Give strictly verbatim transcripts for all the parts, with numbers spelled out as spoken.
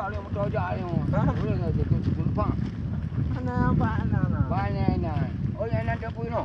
Ada motor aja ayo. Hah? Boleh enggak jatuh sepuluh pak? Mana apa anak-anak? Banyak ini. Oh, yang nanti apa ini?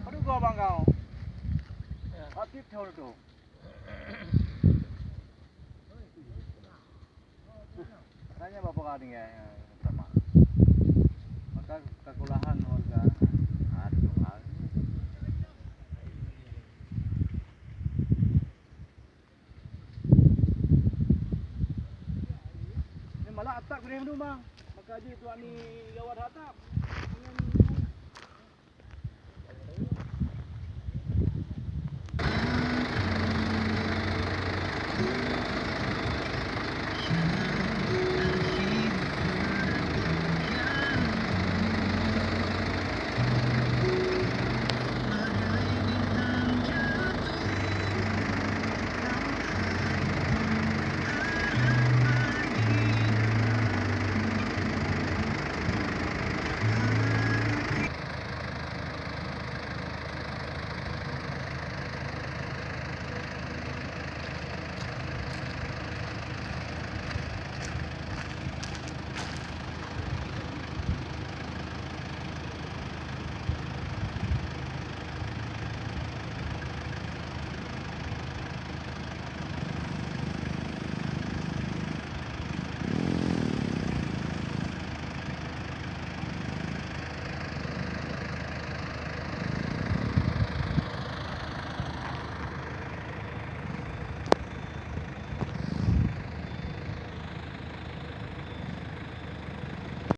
Aduh, gua bang kau. Aktif tahun tu. Tanya bapak kau tinggal, eh, sama. Maka kekulahan warga, ah, di Johar. Ini malah atap kena dulu, Bang. Maka aja tuan ni gawat atap.